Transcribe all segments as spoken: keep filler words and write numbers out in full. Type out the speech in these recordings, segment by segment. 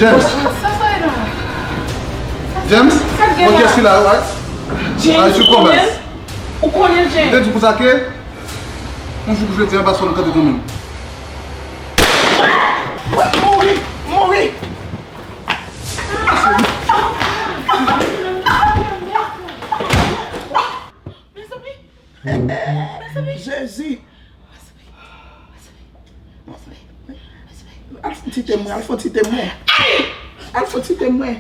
James. James. Bon, kiyès ki la, right? James, ou konnen l? Ou konnen l, James? Mwen te di w konsa ke yon jou kou jodi a, m pa sou nan kanpe kanmenm. Mouri! Mouri! Mezanmi! Mezanmi! Jezi! Al fon ti temwen, al fon ti temwen. Al fon ti temwen.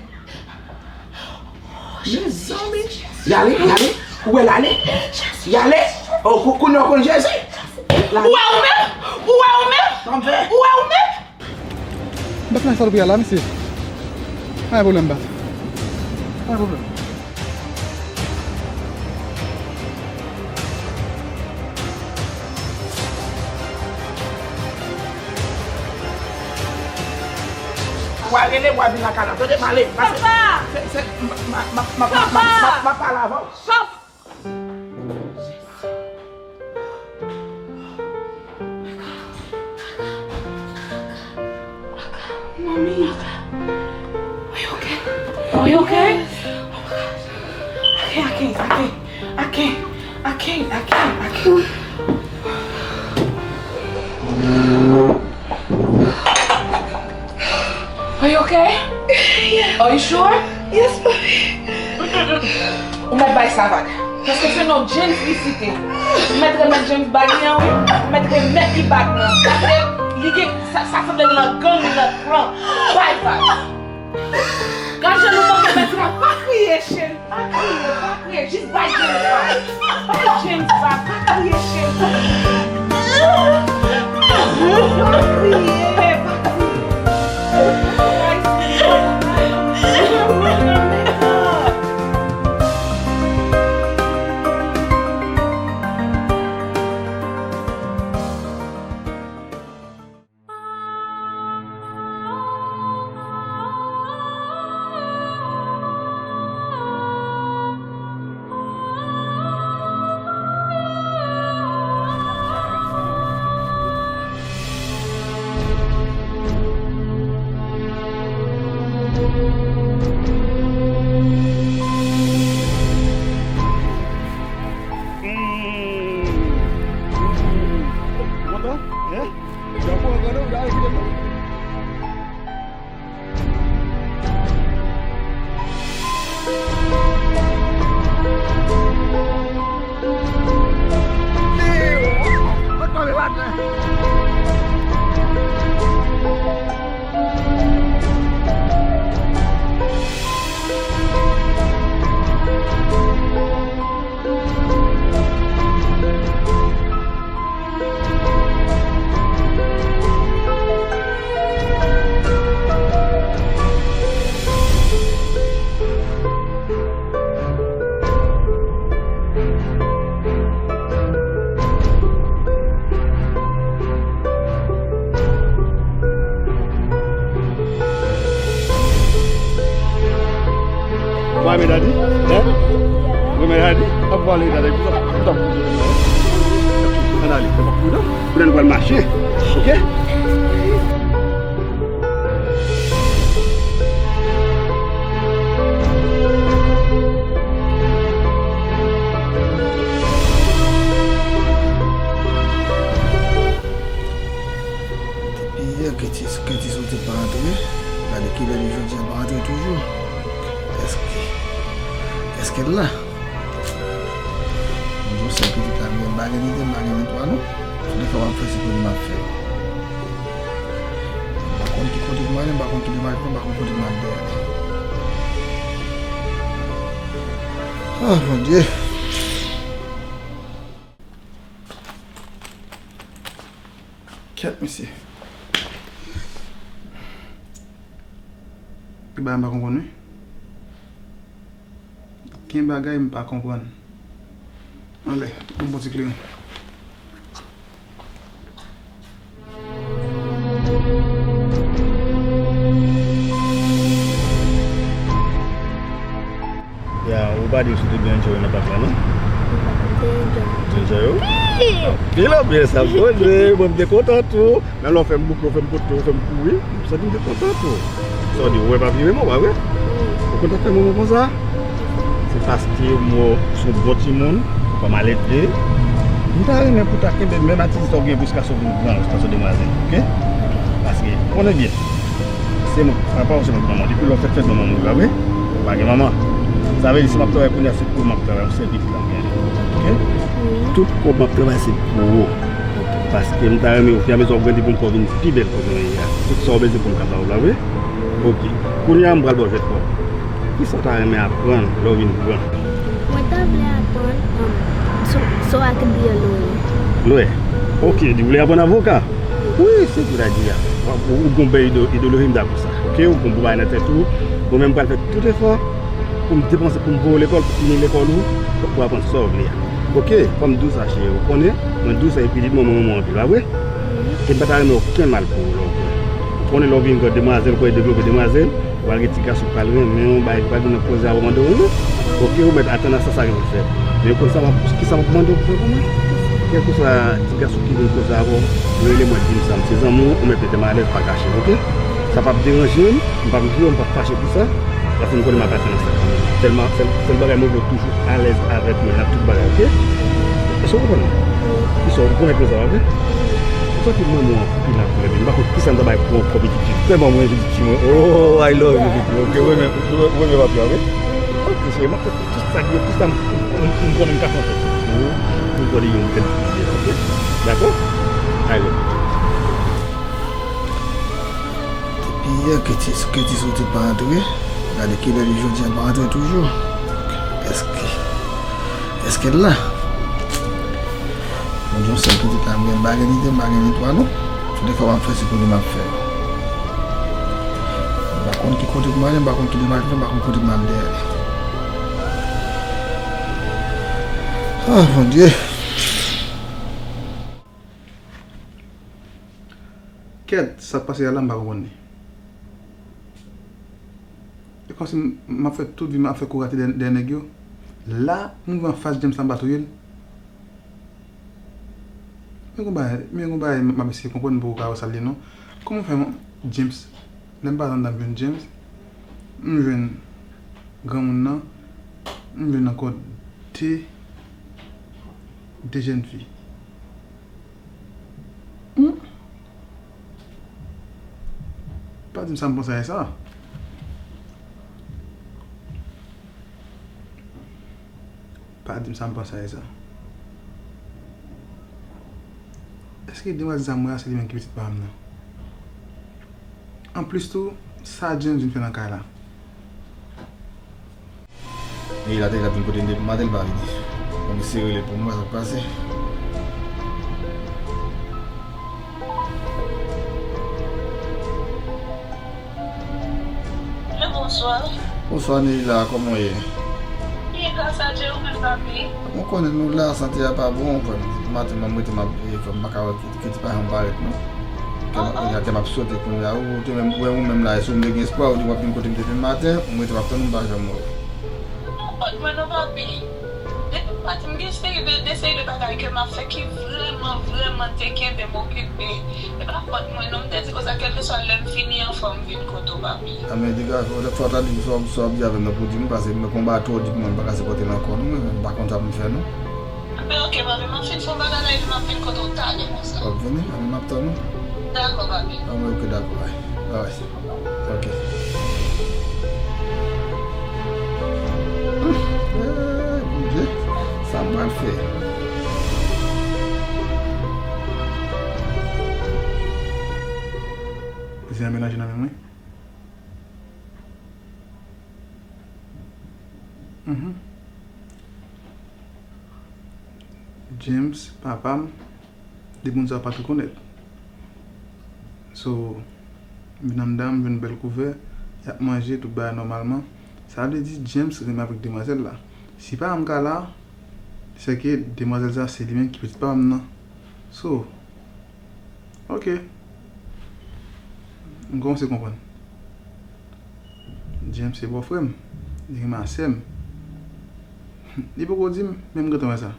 Mezanmi. Y ale, y ale. Ou wè l ale? Y ale. Oh, kou-, kounye a w konn Jezi. Ou wè ou menm? Ou wè ou menm? Ou wè ou menm? Bat nan salopri a la, mesye. Pa gen pwoblèm, bat. Pa gen pwoblèm. W a rele, w a vin lakay la. Tande, m ale. Pase. Papa! Se, se, m, m, m, m, m, m, m, m ap pale avè w. Papa! Mommy, are you okay? Are you okay? I can't, I can't, I can't, I can't, I can't, I can't, I can't. Are you okay? Yeah. Are you sure? Yes, mommy. Ou mèt bay sa vag. Paske se non James li site. Ou mèt remèt James bag li an, wi. Ou mèt remèt li bag lan. Paske li gen, sa, sa sanble nan gang, li nan plan. Bay vag. Gad jan nou manke mèt la. Pa kriye, cheri. Pa kriye, pa kriye, jis bay James sa. Bay James sa, pa kriye, cheri. Pa kriye, pa kriye. Kontan? Hein? Jan pou antre non, jan kite non. Ou pa renmen Dadi? Hein? Ou renmen Dadi? Ap pale Dadi. Ann ale, fè pa pridan. Kounye a nou pral mache. Oke? Depi yè, Curtis, Curtis soti pa antre. Gade kilè li jodi a pa antre toujou. Èske, èske l la? Mwen di w sèl pitit la vyen, m pa gen lide, m pa gen lide twa non. Tout efò m ap fè, se pou li m ap fè. M pa konn ki kote pou m ale, m pa konn ki demen m ap pran, m pa konn kote m ap dèyè. Ah, Bondye. Kèt, mesye. Ki bagay m pa konprann, wi. Gen bagay m pa konprann. Anlè, yon bon ti kleyon. Ya, ou pa di si w te byen enjoy nan pak la, non? Ou pa di enjoy. Enjoy, wi? Wi! Anpil anbyans, sa bone, mwen m te kontan tou. Men lè w fè m bouke, w fè m pote, w fè m kouri, m santi m te kontan tou. Sa w di, ou wè pa vire mò, pa vre? Ou konn sa k fè mwen konsa? Se paske mwen se yon bon timoun, ou pa mal elve. M ta renmen pou w ta kenbe menm atitid sa w gen jiskaske w vin gran, jiskaske w demwazèl, oke? Paske, konnen byen, se nou, papa w se nou manman. Depi lè w fèt, fèt manman mouri, pa vre? Ou pa gen manman. Sa vle di, si m ap travay kounye a, se pou ou m ap travay, yon sèl pitit la m genyen, oke? Tout kòb m ap travay, se pou ou. Paske m ta renmen, ofiramezi w ap grandi, pou m fè w vin pi bèl kote w ye a. Tout sa w bezwen pou m ka ba w la, wi. Oke. Kounye a, m pral ba w jwèt pa w. Kisa w ta renmen aprann lè w vin gran? Mwen ta vle aprann, um, sou, sou ak biyè lwe. Lwe. Oke, di w vle aprann avoka? Wi, se tout a di a. Ou, ou gon bèl ide-, ideoloji, m dakò sa. Oke, ou gon bon bagay nan tèt ou. Mwen menm, m pral fè tout efò pou m depanse, pou m voye w lekòl, pou fini lekòl ou, pou w aprann sa w vle a. Oke, fò m di w sa, cheri, ou konnen, mwen di w sa, epi li manman manman anpil, pa vre? E m pa ta renmen okenn mal pou ou, lè w konnen. Ou konnen lè w vin gran, demwazèl, ou konnen devlope demwazèl, ou pral gen ti gason ki pral renmen w, bay, pral vin nan koze avè w, mande w, non? Oke, ou mèt atann a sa, sa gen pou fè. Men ou konn sa m ap, kisa m ap mande w pou fè pou mwen? Kèlkeswa ti gason ki vin koze avè w, rele mwen, di m sa, m se zanmi w, ou mèt mete m alèz, pa kache, oke? Sa p ap deranje m, m p ap jwe, m p ap fache pou sa, paske m konnen m ap atann sa kanmenm. Sèlman, sèl, sèl bagay mwen vle w toujou alèz avèk mwen nan tout bagay, oke? Èske w konprann mwen? Kisa, ou konnen konsa, pa vre? Ou santi mwen, mwen anpil nan koulè, m pa konn kisa m ta bay pou ankò pitit fi. Tèlman mwen enjedi fi mwen. Oh, I love you, pitit. Oke, ou renmen, ou renmen papi a, wi? Oke, cheri, m ap fè tout sa ki, tout sa m, m, m, m konnen m ka fè ankò. Pou, pou w konnen yon bèl pitit, oke? Dakò? I love you. Depi yè Keti, Keti soti pa antre. Gade kilè li jodi a pa antre toujou. Èske, èske l la? Mwen di yon sèl pitit la, m gen, m pa gen ni de, m pa gen ni twa non. Tout efò m ap fè, se pou li m ap fè yo. M pa konn ki kote pou m ale, m pa konn ki dematman, m pa konn kote pou m al dèyè li. Ah, Bondye. Kèt, sa k pase a la, m pa konprann li. E kòmsi m, m ap fè tout vi m ap fè kou rate dèyè, dèyè nèg yo. La, m rive anfas James la, m pa touye l. Men gon bagay, men gon bagay m ap eseye konprann, m poko ka wè sa l ye non. Kòman fè James, lè m pa anndan m jwenn James, m jwenn granmoun nan, m jwenn ankò de, de jèn fi. Hmm? Pa di m sa m panse a sa. Pa di m sa m panse a sa. Èske demwazèl sa m wè a se li menm ki pitit pa m nan? Anplis tou, sa James vin fè nan kay la? Li la te la vin kote m depi maten, l pa vini. Mwen eseye rele pou m wè sa k pase. Alo, bonswa. Bonswa, Neila, kòman w ye? Byen, gras a Dye, ou menm, papi? Mwen konnen nou la, sante a pa bon, frè m. Depi maten, mwen rete, m ap, e, frè m, m pa ka wè Keti pa janm parèt, non. Kè m ap, kè m ap sote kounye a. Ou te menm, ou menm la, si w te gen espwa, ou di w ap vin kote m depi maten, m rete m ap tann ou, m pa janm wè w. Ou pa fòt mwen non, papi. Depi maten, m gen seri de, de seri de bagay ke m ap fè ki vrèman, vrèman te kenbe m okipe. E pa fòt mwen non, m te di konsa, kèlkeswa lè m fini anfòm, m vin kote w, papi. A, men degaje w, fò w ta di m sa w ap di avè m nan pou w di m, paske mwen konba twò di pou mwen, m pa ka sipòte l ankò, non, mwen menm, m pa konn sa pou m fè, non. Anben, oke, papi, m ap fin fè yon bagay la, epi m ap vin kote w talè konsa. W ap vini? Anben, m ap tann ou. Dakò, papi. Anben, oke, dakò, bay. Bay. Oke. Eh, Bondye, sa m pral fè? Zen an melanje nan men mwen. Mhm. James, papa m, de moun sa yo pa t rekonèt. So, m vin anndan, m jwenn bèl kouvè, y ap manje, tout bagay nòmalman. Sa vle di James renmen avèk demwazèl la. Si papa m ka la, sèke demwazèl sa se li menm ki pitit papa m nan. So, oke. M kòmanse konprann. James se bòfrè m. Li renmen a sè m. Li poko di m, men m gentan wè sa.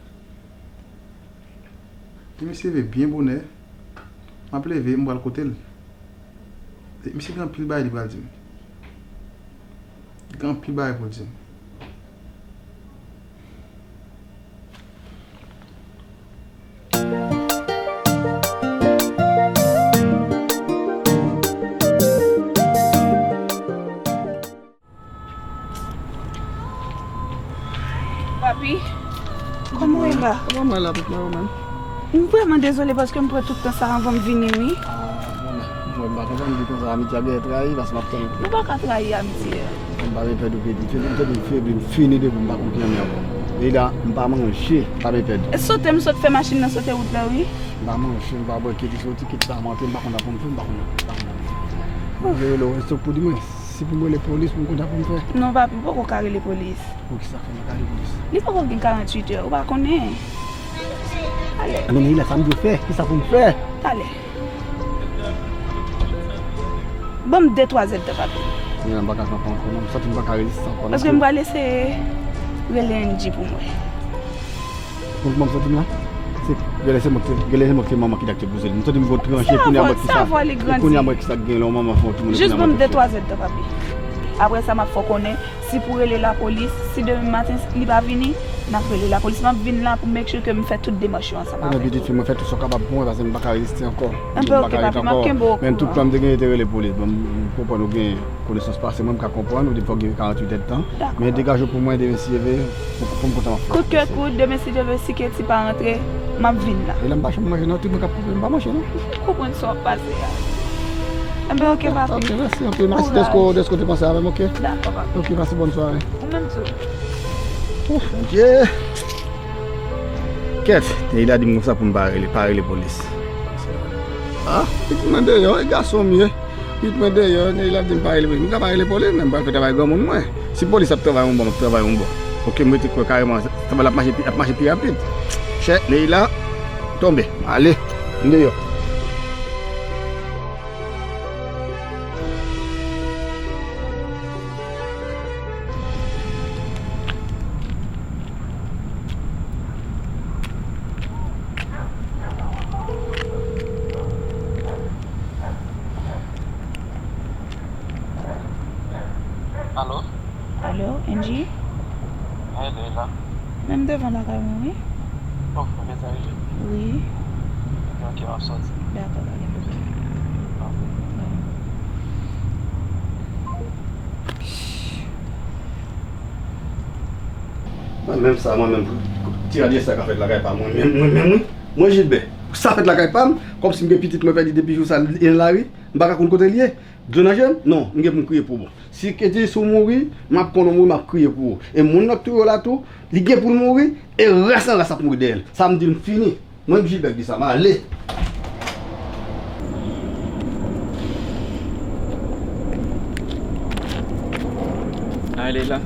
Li misye leve byen bonè. M ap leve, m pral kote l. Misye gen anpil bagay li pral di m. Gen anpil bagay pou l di m. Papi, kòman w ye la? Kòman w ye la, pitit mwen, ou menm? M vrèman dezole paske m pran tout tan sa anvan m vini, wi. Ah, bon, mwen m pa konprann, m di konsa, amitye a genyen trayi, paske m ap tann ou. Nou pa ka trayi amitye a. M pa vin pèdi w kredi. Febri, m tande m febri, m fini depi m pa konn ki anmè ankò. Leila, m pa manje, m pa vin pèdi. E sote, m sot fè machin nan sote wout la, wi. M pa manje, m pa bwè, Keti soti, Keti pa rantre, m pa konn sa pou m fè, m pa konn, m pa konn. Mwen rele w, se pou di mwen, si pou m rele polis, pou m konn sa pou m fè. Non, papi, ou poko ka rele polis. Poukisa fè m pa ka rele polis? Li poko gen karanntuit è, ou pa konnen. Talè. Men Neila, sa m di w fè, kisa pou m fè? Talè. Ban m de twa zèdtan, papi. Neila, m pa ka kanpe ankò, non. M santi m pa ka reziste ankò, non. Paske m pral eseye rele Angie pou mwen. Ou konn kòman m santi m la? Se, genlè se mwen ki te, genlè se mwen ki te manman ki te ak te poze l. M santi m gon tranche, kounye a mwen ki sa. Kounye a mwen ki sa k gen lè yon manman fè yon timoun, kounye a mwen touche. Jis ban m de twa zèdtan, papi. Apre sa, m ap fè w konnen. Si pou rele lapolis, si demen maten li pa vini, n ap rele lapolis. M ap vin la pou make sure ke m fè tout demach yo ansanm avè w. Ebyen, pitit fi, mwen fè tout sa w kapab pou mwen, paske m pa ka reziste ankò. Enben, oke, papi, m ap kenbe w okouran. Men tout plan m te genyen, te rele polis. Bon, m, m konprann ou gen konesans pase mwen, m ka konprann, ou di fòk gen karanntuit èdtan. Dakò. Men degaje w pou mwen, demen si Dye vle, pou, pou m kontan m ap fè. Kout ke kout, demen si Dye vle, si Keti pa rantre, m ap vin la. E la m pa janm manje non, tout moun k ap koupe m pa manje non. M konprann sa w ap pase a. Enben, oke, papi. Ok, mèsi anpil. Mèsi dèske, dèske w te panse avè m, ok? Dakò, papi. Ok, pase bòn sware. Ou menm tou. Ouf, Bondye. Kèt, Neila di m konsa pou m pa rele, pa rele polis. Ah, pitit mwen deyò, e gason m ye. Pitit mwen deyò, Neila di m pa rele polis. M ka pa rele polis, men m pral fè travay granmoun mwen. Si polis ap travay yon bò, m ap travay yon bò. Ok, m rete kwè kareman, travay la ap mache pi, ap mache pi rapid. Chè, Neila, tonbe. Ale, m deyò. Alo? Alo, Angie? Hey, Leila. Menm devan lakay mwen, wi. Oh, ou gentan rive? Wi. Ok, ok, m ap soti. Dakò, pa gen pwoblèm. Ok. Mwen menm sa, mwen menm, ti radyasyon sa ka fèt lakay pa mwen, mwen menm, wi. Mwen, Gilbert, sa fèt lakay pa m, kòmsi m gen pitit mwen pèdi depi jou sa, li nan lari, m pa ka konn kote l ye. Dlo nan je m? Non, m gen pou m kriye pou bon. Si Keti sou mouri, m ap konn ou mouri, m ap kriye pou ou. E moun nan k touye w la tou, li gen pou l mouri, e ras an ras ap mouri dèyè l. Sa m di l, m fini. Mwen, Gilbert, di sa, m ale. Ay, Leila.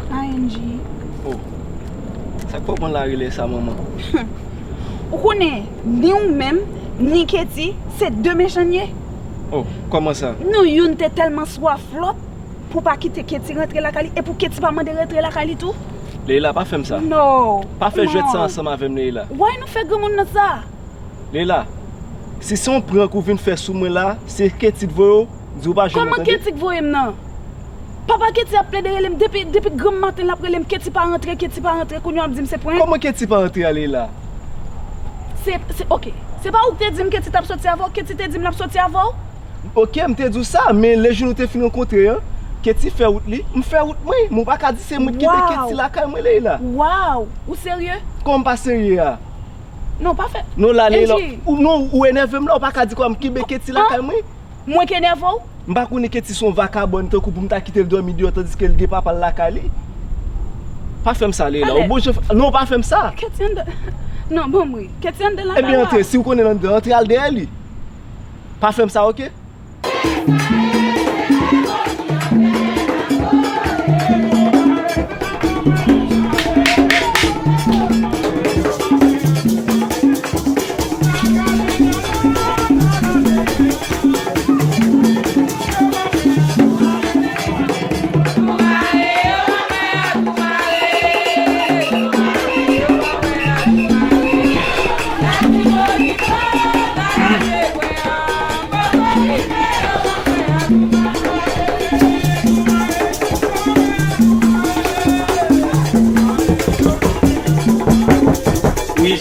Ay, Angie. Oh. Sa k fè w konn la rele sa, manman? Ou konnen, ni ou menm, ni Keti, se de mechan n ye. Oh, kòman sa? Nou youn te tèlman swaf lòt pou pa kite Keti rantre lakay li e pou Keti pa mande rantre lakay li tou. Leila, pa fè m sa. No. Pa fè jwèt sa ansanm avè m, Leila. Why nou fè granmoun nan sa? Leila, si se yon prank ou vin fè sou mwen la, se Keti t voye w, di w pa jwenn mwen tande. Kòman Keti k voye m nan? Papa Keti ap plede rele m depi, depi granm maten l ap rele m, Keti pa rantre, Keti pa rantre, kounye a w ap di m se prank? Kòman Keti pa rantre a, Leila? Se, se, ok. Se pa ou k te di m Keti t ap soti avè w? Keti te di m l ap soti avè w? Ok, m te di w sa, men lè jou nou te fin rankontre an, Keti fè wout li, m fè wout mwen, men w pa ka di se mwen ki kenbe Keti lakay mwen, Leila. Waw! Ou serye? Kòman m pa serye a? Non, pa fè. Non, la, Leila, ou, non, ou enève m la, ou pa ka di kòman m kenbe Keti lakay mwen. Mwen k enève w? M pa konnen Keti se yon vakabòn tankou pou m ta kite l dòmi deyò tandiske l gen papa l lakay li. Pa fè m sa, Leila. Ou bon jan, non, pa fè m sa. Keti anndan. Non, ban m ri. Keti anndan lakay la. Ebyen, antre, si w konnen l anndan, antre al dèyè li. Pa fè m sa, ok?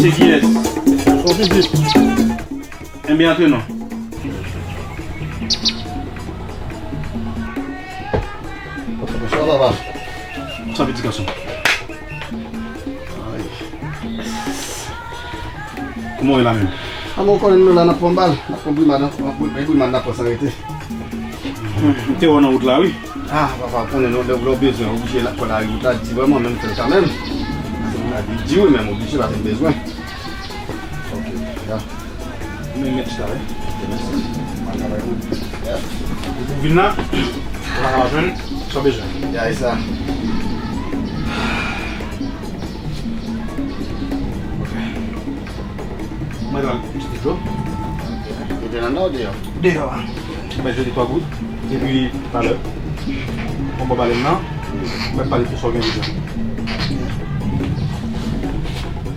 Se kiyès? Son vizit. Enben, antre non. Bonswa, papa. Bonswa, pitit gason. Ay. Kòman w ye la menm? A, mwen konnen nou la, n ap pran bal, n ap pran brimad, n ap pran bri-, brimad, n ap pran san rete. M te wè w nan wout la, wi. A, papa, w konnen non, lè, lè w bezwen, oblije la, pran lari wout la, di vrèman, menm fè l kanmenm. Paske m ka di, di wi, men m oblije, paske m bezwen. Ok, ya. Men, men chita, wi. Ok, mèsi. Mwen travay pou ou. Ya. Depi w vin la, ou pa ka pa jwenn sa w bezwen. Ya, e sa. Ok. Mwen pral kite dlo. Ou te nan nan ou deyò? Deyò a. Mwen jete twa gout. Epi talè, mwen ba w balèn nan. Mwen pale tout sa w gen bezwen.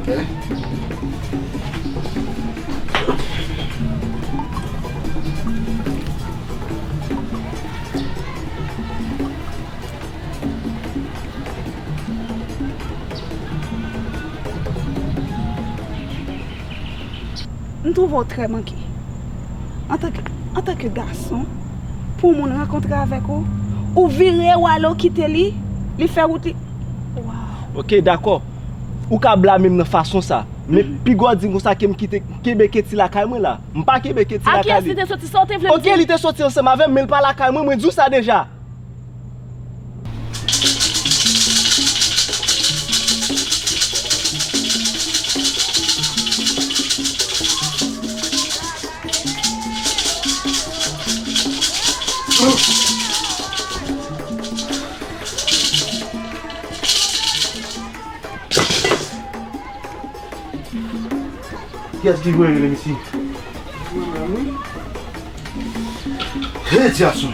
Ok. M twouve w trè manke. Antanke, antanke gason, pou yon moun rankontre avèk ou, ou vire w ale, w kite li, li fè wout li. Waw. Ok, dakò. Ou ka blame m nan fason sa. Men pi gwo di m konsa ke m kite, kenbe Keti lakay mwen la. M pa kenbe Keti lakay li. A kiyès li te soti? Sa w te vle m di? Ok, li te soti ansanm avè m, men l pa lakay mwen, mwen di w sa deja. Kiyès ki voye rele m isi? Mwen menm, wi. Hey, ti gason.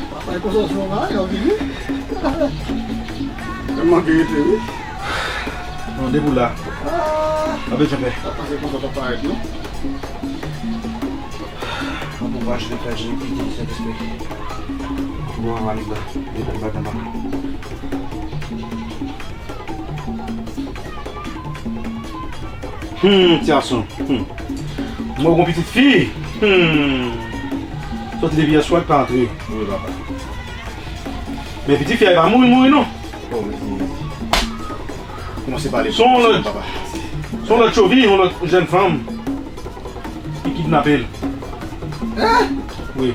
Papa, e konsa w fè yon bagay, w vini. Tèlman gen rete, wi. Non, depi w la. Ah. Pa bezwen pè. Sa pase konsa pa parèt, non? Mwen pou vache de kay, je pidi Sentespri. Bon, annik la. Depi bagay la. Hmm, ti gason. Hmm. Mwen gon pitit fi. Hmm. Soti depi yè swa li pa antre. Wi, papa. Men pitit fi a, li pa mouri, mouri non. Oh, mèsi, mèsi. Kòmanse pale. Se yon lòt, papa. Se yon lòt tchovi, yon lòt jèn fanm. Ki kidnape l. Hein? Wi.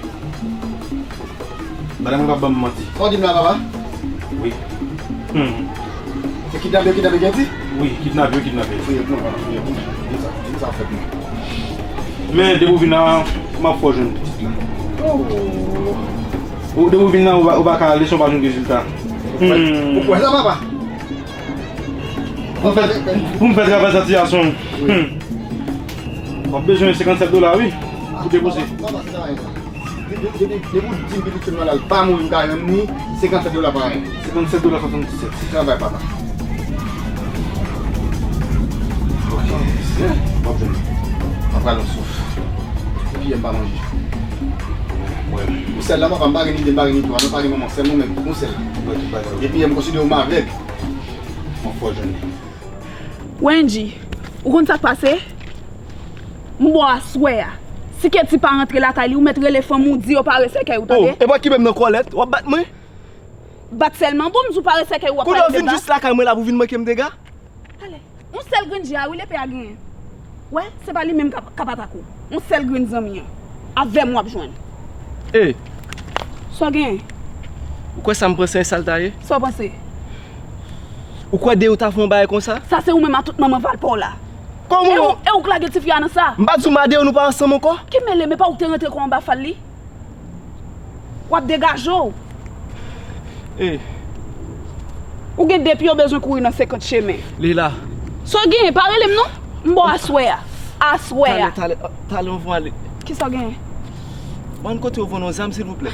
Madanm mwen p ap ban m manti. Sa w di m la, papa? Wi. Hmm. Se kidnape yo kidnape Keti? Wi, kidnape yo kidnape. Fouye pou mwen, papa, fouye pou mwen. Di m sa, di m sa w fè pou mwen. Men, depi w vin la, m ap fè w jwenn pitit la. Oh. Ou, depi w vin la, ou pa, ou pa ka ale san w pa jwenn rezilta. Ou kwè, hmm, ou kwè sa, papa? Pou m fè, pou m fè travay sa, ti gason. Wi. Hmm. W ap bezwen senkannsèt dola, wi, pou depoze. Depi, depi, depi w di m pitit fi m nan la, l pa mouri, m ka jwenn ni senkannsèt dola pa anyen. Senkannsèt dola swasanndisèt. Se travay, papa. Ok. W ap jwenn. M ap pran yon souf. Epi, m pa manje. Mwen. Ou sèl la, papa, m pa gen ni de, m pa gen ni twa, non, pa gen manman, sèl mwen menm, yon sèl. Mwen, tout bagay. Epi, m konsidere w m avèg. Yon fò jwenn. Wendy, ou konn sa k pase? M ba w aswè a. Si Keti pa rantre lakay li, ou mèt rele fanmi w, di yo pare sèkèy ou, tande? Oh, e pa ki menm nan kòlèt, w ap bat mwen? Bat sèlman, bon, m di w pare sèkèy ou, w ap pale de bat. Kounye a w vin jis lakay mwen la pou vin manke m dega? Talè. Yon sèl grenn je a wi lepe a genyen. Wè, se pa li menm k ap, k ap atake w. Yon sèl grenn zanmi an. Avè m w ap jwenn. Ey! Sa w genyen? Ou kwè sa m panse e sa l ta ye? Sa w panse? Ou kwè Deyou ta fè yon bagay konsa? Sa se ou menm a tout manman valpa w la. Kòman? E ou, e ou k lage tifi a nan sa? M pa di w m a Deyou nou pa ansanm ankò? Ki mele, men pa ou k te rantre kò anba fal li? W ap degaje w. Ey. Ou gen de pye w bezwen kouri nan senkant chemen. Li la. Sa w genyen, pa rele m non. M ba w aswè a. Aswè a. Talè, talè, talè, on va ale. Kisa w genyen? Ban m kote w vann yon zam, silvouplè.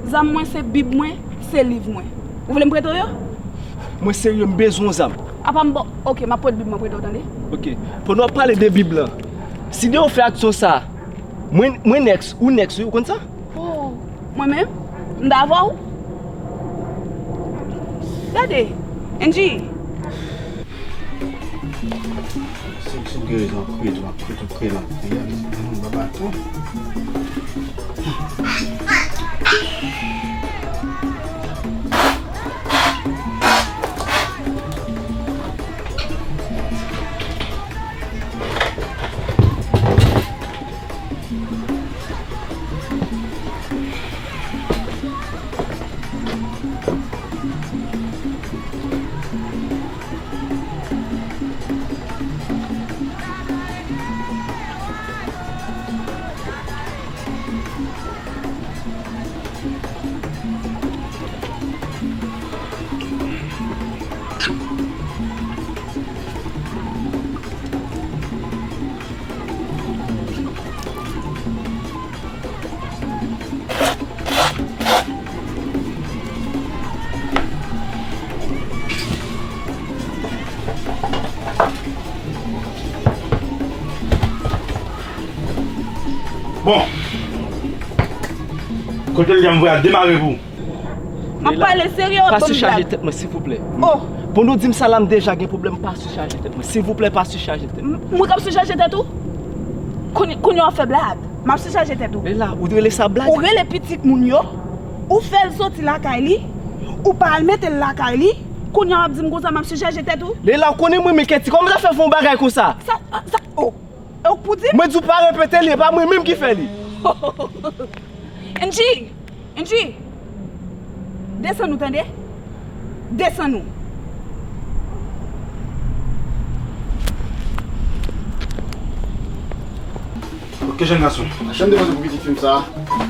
Zam mwen se Bib mwen, se liv mwen. Ou vle m prete w yo? Mwen serye, m bezwen yon zam. Apa m ba w, ok, m ap prete Bib mwen prete w, tande? Ok. Pandan w ap pale de Bib lan, si Deyou fè aksyon sa, mwen, mwen next, ou next, wi, ou konn sa? Oh, mwen menm? M ta avè w? Gade, Angie, Sou gere jan kwe tou, ap kwe tou, kwe nan kwe a, li, hmm, baba tou. Bon. Kote l ye a, m voye al demare pou ou. M ap pale serye, w ap ban m blag. Pa sichaje tèt mwen, silvouplè. Oh. Pou nou di m sa la, m deja gen pwoblèm, pa sichaje tèt mwen. Silvouplè, pa sichaje tèt mwen. M, mwen k ap sichaje tèt ou? Kounye, kounye a w ap fè blag. M ap sichaje tèt ou. Leila, ou rele sa blag? Ou rele pitit moun yo, ou fè l soti lakay li, ou pa al mete l lakay li, kounye a w ap di m konsa m ap sichaje tèt ou? Leila, ou konnen mwen renmen Ketty, kòman w ta fè fè yon bagay konsa? Sa, sa, oh. E w k pou di m? Mwen di w pa repete li, e pa mwen menm ki fè li. Angie! Angie! Desann ou tande? Desann ou. Ok, jèn gason. Machann defanse pou pitit fi m sa a.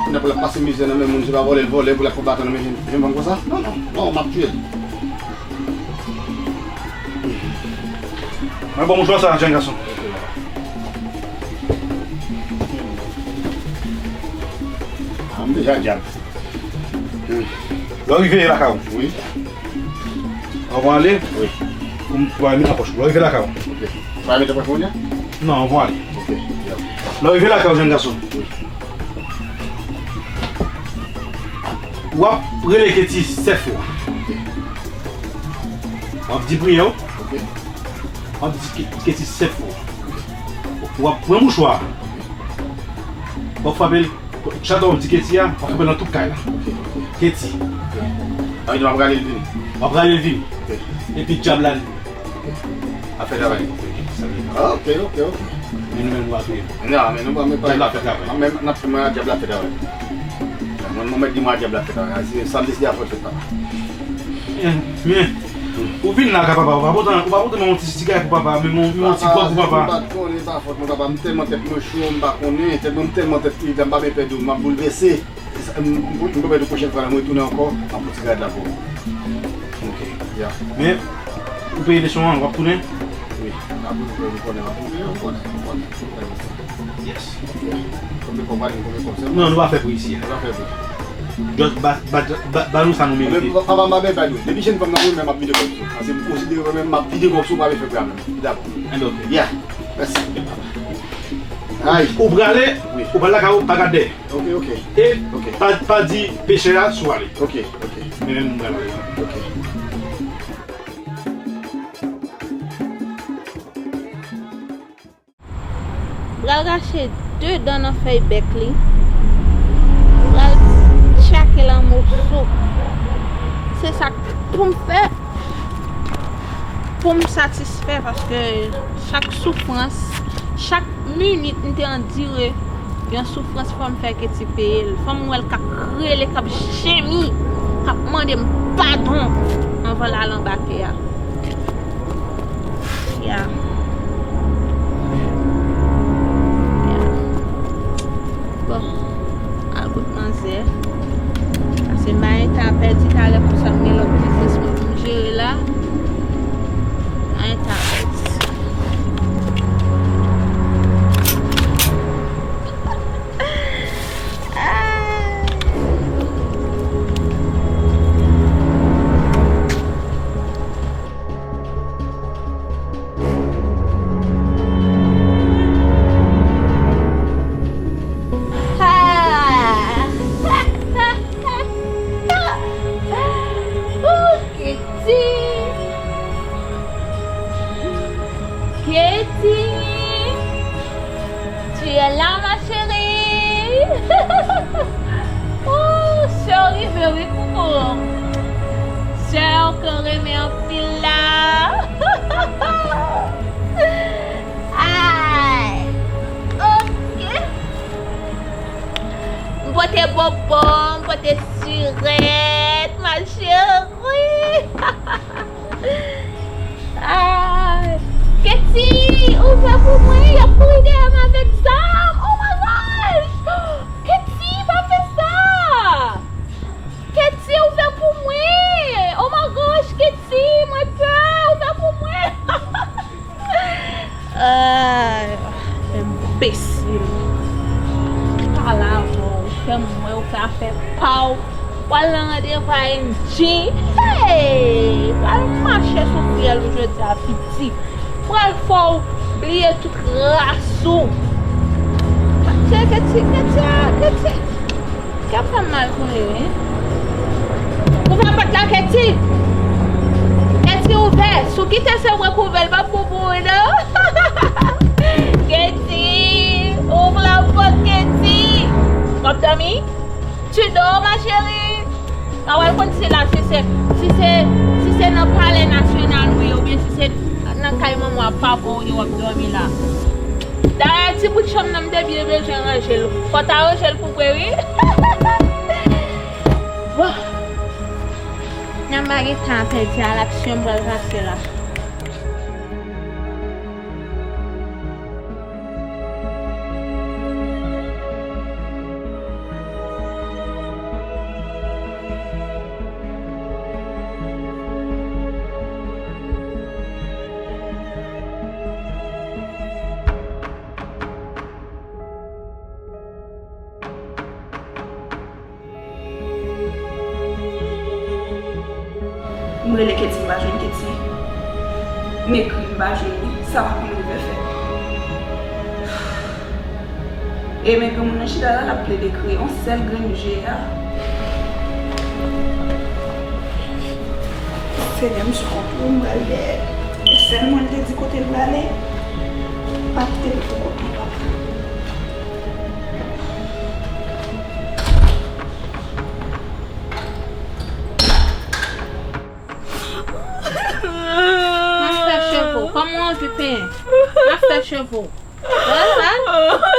Kounye a pou l ap pase mizè nan men moun, se pa vòlè l vòlè, pou l ap konbatan nan men jèn, jèn fanm konsa? Non, non, non, m ap tiye l. Mwen bon mouchwa sa, jèn gason. Ah, m deja dyab. Lè w rive lakay ou. Wi. Anvan ale. Wi. Ou, ou va met nan pòch ou. Lè w rive lakay ou. Ok. Ou va met nan pòch mwen? Non, anvan ale. Ok. Lè w rive lakay ou, jèn gason. Wi. W ap rele Ketty sèt fwa. Ok. W ap di priyè w. Ok. W ap di Ke-, Ketty sèt fwa. W ap pran mouchwa a. W ap frape l. Chak lè w ap di Ketty a, w ap frape l nan tout kay la. Ok, ok. Ketty. Ok. Sa vle di m ap rale l vini. W ap rale l vini. Ok. Epi dyab la ap fè travay. Ah, ok, ok, ok. Men nou menm nou ap touye l. Non, men nou pa, men pa. Dyab la ap fè travay. Mwen menm, n ap fè, mwen, dyab la ap fè travay. Mwen, mwen mèt di mwen dyab la ap fè travay. Se sa m deside ap fè, papa. Men, men, ou vin la ka papa, ou pa pote, ou pa pote mwen yon ti, ti gay pou papa, men yon, yon ti gwòg pou papa. Papa, se pa konnen, pa fòt mwen, papa. M tèlman tèt mwen cho, m pa konnen. Tèt mwen, m tèlman tèt li, m pa vle pèdi w, m ap boulvèse. M, m, m pwomèt ou pwochèn fwa la, mwen tounen ankò, m ap fè yon ti gad la pou ou. Ok. Ya. Men, ou peye lesyon an, w ap tounen? Wi. Apre, ou konnen, ou konnen, ou konnen, ou konnen. Yes. Konbyen kòb, konbyen kòb, sèlman? Non, nou pa fè pou isi a. Nou pa fè pou. Just ba, ba, ba, ba nou sa nou merite. Papa, m pa bay nou. Depi jèn fanm nan, mwen menm m ap vide kòb sou. Paske m konsidere mwen menm m ap vide kòb sou, pa vle fè pou a menm. Dakò. Enben, ok. Ya. Mèsi. Ay. Ou prale, wi, ou prale lakay ou, pa gade dèyè. Ok, ok. E pa, pa di pechè a si w ale. Ok, ok. Men menm m pral ale. Ok. Pral rache de dan nan fèy bèk li. Pral tchake l an moso. Se sa k pou m fè. Pou m satisfè, paske chak soufrans, chak minit m te andire yon soufrans, fò m fè Ketty peye l. Fò m wè l k ap rele, k ap jemi, k ap mande m padon anvan l al anba tè a. Ya. Ya. Bon, al kot manzè. Pase m pa gen tan pèdi talè konsa, m gen lòt biznis mwen pou m jere la. M pa gen tan pèdi. Ay. Kiyès la, ma chérie? Oh, sè w rive wi, koukou. Sè w ke w renmen anpil la. Ay, ok. M pote bonbon, m pote sirèt, ma chérie. Ay, Ketty, ouvè pou mwen, y ap kouri dèyè m avèk zam. Oh my gosh! Ketty, pa fè sa! Ketty, ouvè pou mwen! Oh my gosh, Ketty, mwen pè, ouvè pou mwen! Ay, enbesil. Pale avè w, fè m wè w fè afè pa w. W al nan randevou a Angie. Hey! W al mache sou fyèl ou jodi a, piti. W al fè w bliye tout ras ou. Tchè, Ketty, Ketty, Ketty. Kè fè m mal pou li, wi. Ouvè pòt la, Ketty. Ketty, ouvè. Si w kite se mwen k ouvè l, p ap bon pou ou, non. Ketty, ouvre la pòt, Ketty. W ap dòmi? Tu dors, ma chérie? A w al konn si la, si se, si se, si se nan Palè Nasyonal ou ye, oubyen si se nan kay manman w ak papa w ye, w ap dòmi la. Dayè, ti bout chanm nan, m te byen bezwen ranje l. Fò w ta ranje l pou mwen, wi. Bon. Nan m pa gen tan a pèdi a, l ap syon m pral pase la. M rele Ketty, m pa jwenn Ketty. M ekri, m pa jwenn li. Sa pa konn rive fèt. E men granmoun nan chita la, l ap plede kriye. Yon sèl grenn je a. Senyè, m sou kont ou, m pral dèyè. E sèl mwen l te di kote l prale. Pa kite l pou kont li, papa. M ap fè cheve w. Kòman w anvi penyen? M ap fè cheve w. Wè sa?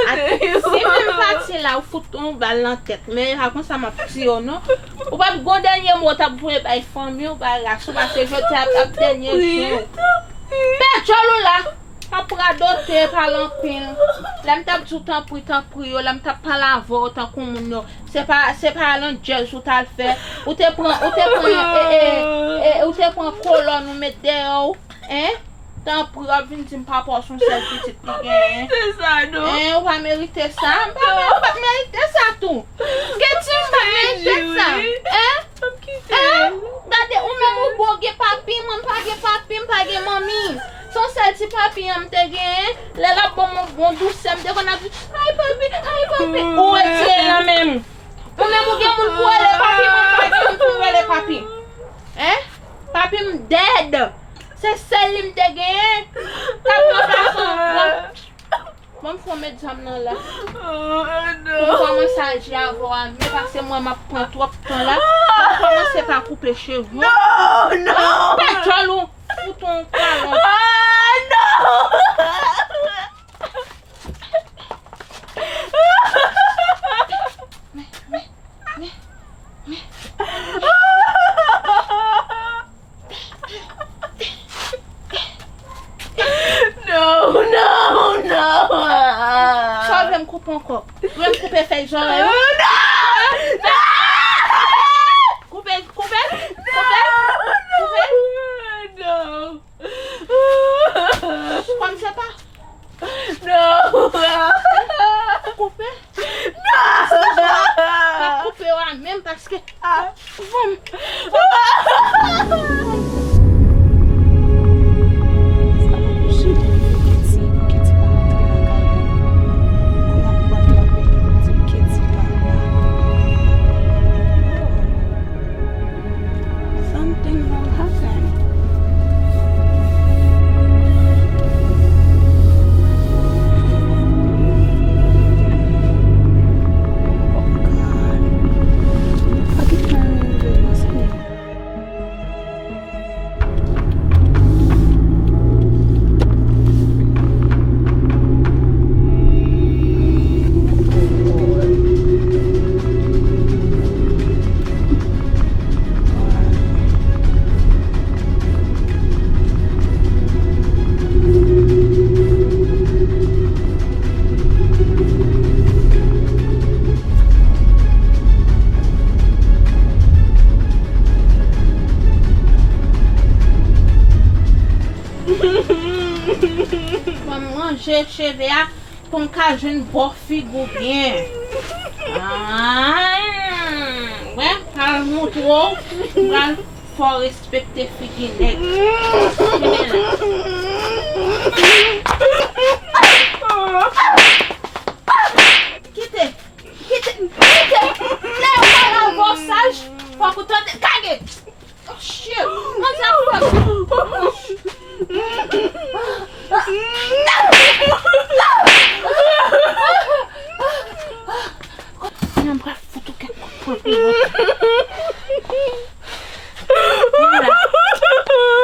A, si menm pati la, ou fout yon bal nan tèt. Men e pa konsa m ap tiye w, non. Ou p ap gon dènye mo w t ap voye bay fanmi w, bay ras ou, paske jodi a ap dènye jou. Fè djòl ou la. Ap radote, pale anpil. Lè m t ap di w tanpri, tanpri yo, lè m t ap pale avè w tankou moun yo, se pa, se pa landjèz ou t al fè. Ou te pran, ou te pran, e, e, e, ou te pran kolòn ou met dèyè w, en? Tanpri, w ap vin di m papa w se yon sèl pitit li genyen. Merite sa, non. En, ou pa merite sa. M pa, m pa merite sa tou. Ketty, m pa merite sa. En? Gade, ou menm ou bon gen papi, mwen m pa gen papi, m pa gen manmi. Se yon sèl ti papi an m te genyen. Lè l ap ban m yon bon dousè, m te konn ap di, "Ay, papi, ay, papi." Ou retire l nan men m. Ou menm ou gen moun pou w rele papi, mwen m pa gen moun pou m rele papi. En? Papi m dead. Se sèl li m te genyen. K ap ranplase w. Bon, m fè w met zam nan la. Oh, non. Pou m kòmanse aji avè w a, men paske mwen m ap pran twòp tan la. M ap kòmanse pa koupe cheve w. Non, non. Pètòl ou, fouton kalòt. Ah, non. Men, men, men, men. No, no, no. Sa w vle m koupe ankò? Ou vle m koupe fèy zòrèy ou? No! No! Koupe, koupe, koupe, koupe. No! Kòm se pa. No! Koupe. No! Pa koupe w a menm paske. Ah. Bon. Sa pa posib. Ketty, Ketty pa rantre lakay li. Kounye a pou m ap rape pou di m Ketty pa la. Something wrong happen. cheve a pou m ka jwenn bò figi w byen. Ah, wè, pral montre w, m pral fè w respekte figi nèg. Kenbe la. Kite, kite, kite. Lè yo pale avè w saj, fòk ou tande. Kage! Oh, shit! Manzè ap fè. Mwen pral fout ou kèk kout pwen pou wè.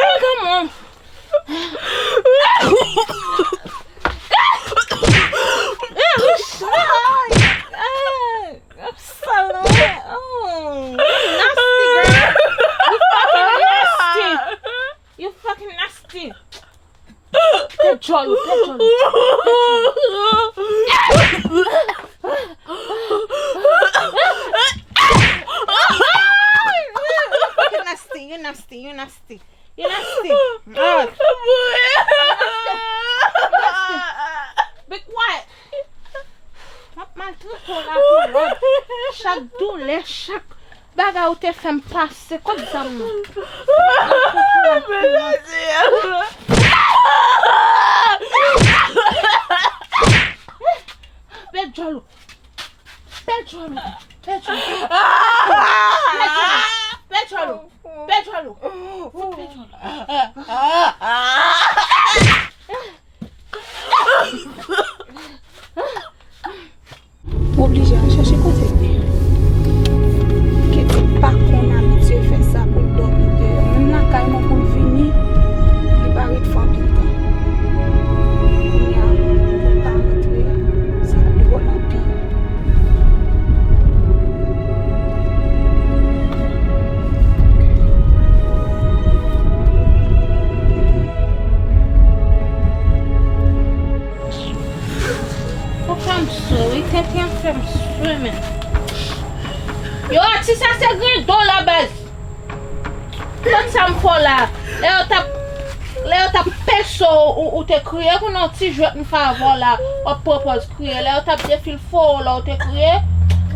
Hey, come on! Salon, oh, you nasty, girl. You fucking nasty. You fucking nasty. Pèd djòl ou, pèd djòl ou. You fucking nasty, you nasty, you nasty. You nasty. Ah. You nasty. You nasty. Be quiet. M ap maltrete w la pou lòd. Chak doulè, chak bagay ou te fè m pase, kot zam nan? Pèd djòl ou. Pèd djòl ou. Pèd djòl ou. Pèd djòl ou. Pèd djòl ou. Pèd djòl ou. Fout pèd djòl ou. M oblije al chèche kote l ye. Keti pa konn abitye fè sa pou l dòmi deyò. Menm lakay mwen pou l vini, li pa ret fè anpil tan. Kounye a, pou l pa rantre, sa dwòl anpil. Ou fè m swe, wi, tenten an fè m swe, men. Yo, atis sa se grando la, baz. Tande sa m fè w la. Lè yo t ap, lè yo t ap pèse w, ou, ou te kriye, kounye a yon ti jwèt m fè avè w la, w ap pran pòz kriye. Lè yo t ap defil fò w la, ou te kriye.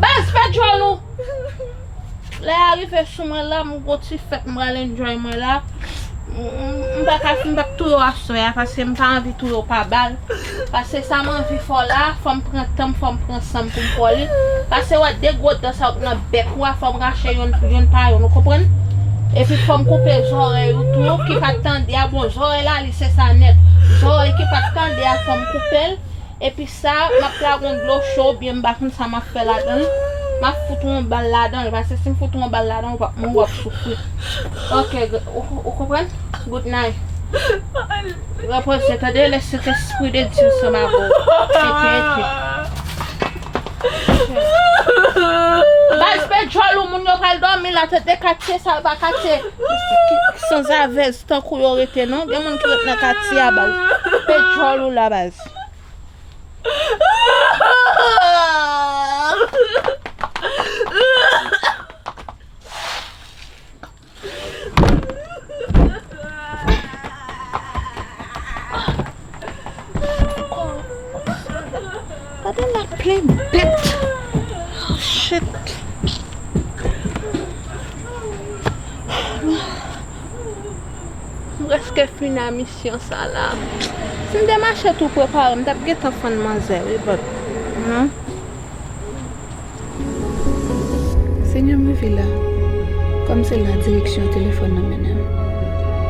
Baz, pèd djòl ou. Lè a rive sou mwen la, m gon ti fèt, m pral enjoy mwen la. M, m, m pa ka, m p ap touye w aswè a, paske m pa anvi touye w pa bal. Paske sa m anvi fè w la, fò m pran tan m, fò m pran san m pou m fè w li. Paske wè de gwo dan sa w nan bèk ou a, fò m rache youn, youn pa youn, ou konprann? Epi fò m koupe zòrèy ou tou, ki pa t tande a, bon, zòrèy la, li se sa nèt. Zòrèy ki pa t tande a, fò m koupe l. Epi sa, m ap lage yon dlo cho, oubyen m pa konn sa m ap fè ladan l. M ap fout yon bal ladan l, paske si m fout yon bal ladan l, w p ap mouri, w ap soufri. Ok, ou, ou konprann? Good night. Repoze, tande, lè Sentespri de Dye ansanm avè w. Sekirite. Baz, pèd djòl ou, moun yo pral dòmi la, tande, katye sa, pa katye sanzavèz tankou yo rete, non. Gen moun ki ret nan katye a, baz. Pèd djòl ou la, baz. Gade la plen bèt. Oh, shit. M prèske fin a misyon sa la. Si m te mache tou prepare, m t ap gentan fann manzè, wi, but, non. Senyè, m rive la. Kòm se la direksyon telefòn nan mennen m.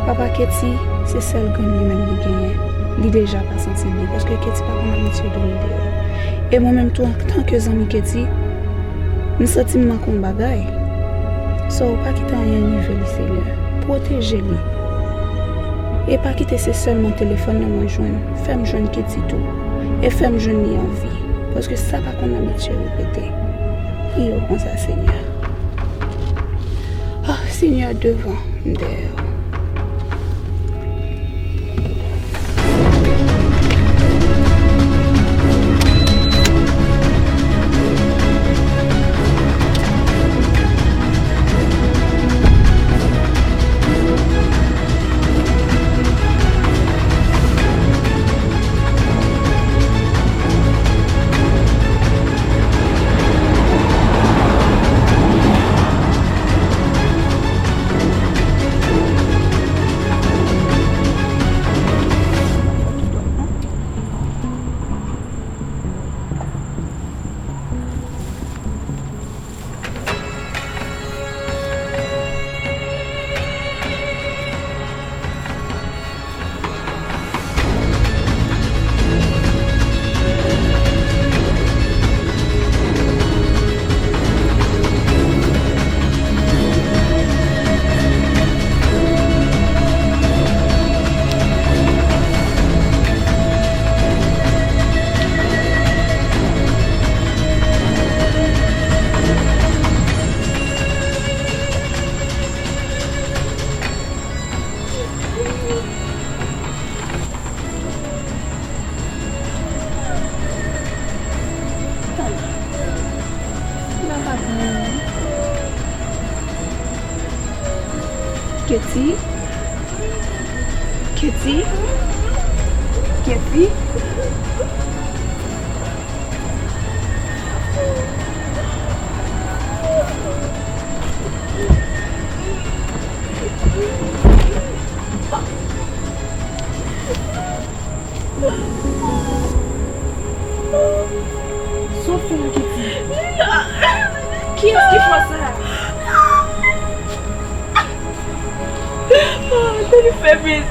Papa Ketty, se sèl grenn li menm li genyen. Li deja pa santi l byen, paske Ketty pa konn abitye dòmi deyò. E mwen menm tou, antanke zanmi Ketty, m santi m manke yon bagay. So, pa kite anyen rive li, Senyè. Pwoteje li. E pa kite se sèlman telefòn nan mwen jwenn. Fè m jwenn Ketty tou. E fè m jwenn li an vi. Paske sa pa konn abitye repete. Priye w konsa, Senyè. Ah, Senyè, devan, m dèyè w. Katie? Katie? Katie? Sa w fè la, Katie? Kiyès ki fè sa? Tande, fè vit.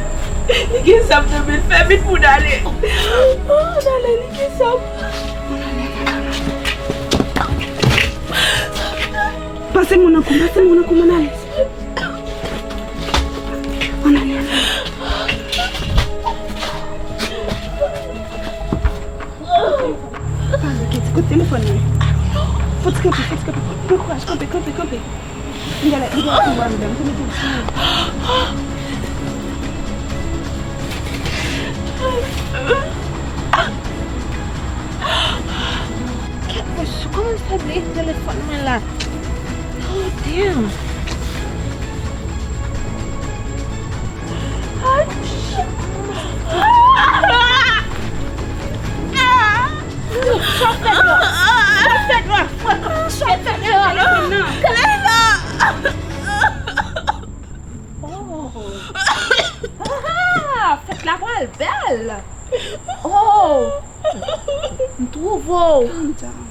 Li gen zam nan men l, fè vit pou n ale. Oh, n ale, li gen zam. Pase moun nan kou, pase moun nan kou, ann ale. Ann ale, ann ale. Pale, Katie, kote telefòn nan? Fò ti kanpe, fò ti kanpe. Pran kouraj, kanpe, kanpe, kanpe. Li gade, li gade pou andan, pou mete l sou. Kèt mesye, kòman l fè bliye telefòn mwen la? Oh, damn. Ay, shit. Sa w fè dlo? Sa w fè dlo? Sa w fè dlo? Telefòn nan. Oh. Ah, fèt la pral bèl. Oh. M twouve w. Calm down.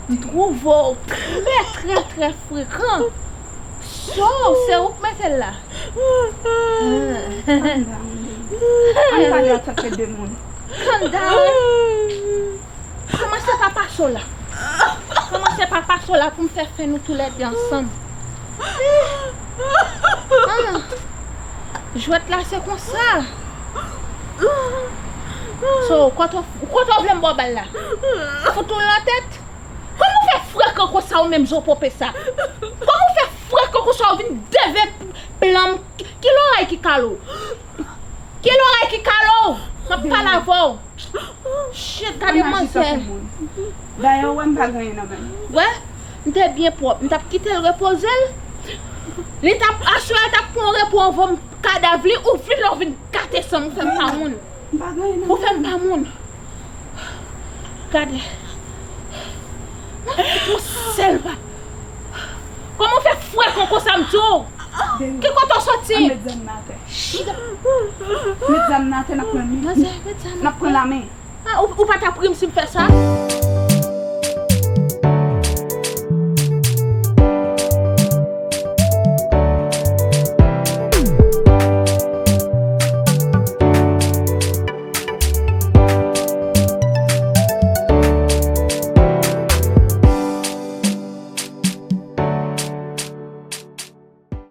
M twouve w trè, trè, trè frekan. So, se ou k mete l la? Calm down, baby. Ann pale antanke de moun. Calm down. Kòman se pa pase w la? Kòman se pa pase w la pou m fè fen nou toulède ansanm? Ah, jwèt la se konsa. So, kote w, kote w vle m ba w bal la? Fout ou l nan tèt? Kòman w fè frekan konsa ou menm, zo pope sa? Kòman w fè frekan konsa ou vin deve plan m? Ki, ki lòrèy ki kale w? Ki lòrèy ki kale w? M ap pale avè w. Shit, gade manzè. Dayè, ou wè m pa gen anyen nan men m. Wè, m te byen pwòp. M t ap kite l repoze l. Li t ap, aswè a, l t ap pran repo anvan m kadav li. Ou vin la, ou vin gate san m, ou fè m pa moun. M pa gen anyen nan men m. Ou fè m pa moun. Gade. Yon sèl pa. Kòman w fè frekan konsa, m di w? Ki kote w soti? Ann met zam nan atè. Chita. Met zam nan atè, n ap pran, n ap pran lame. Ah, ou, ou pa t ap ri m si m fè sa?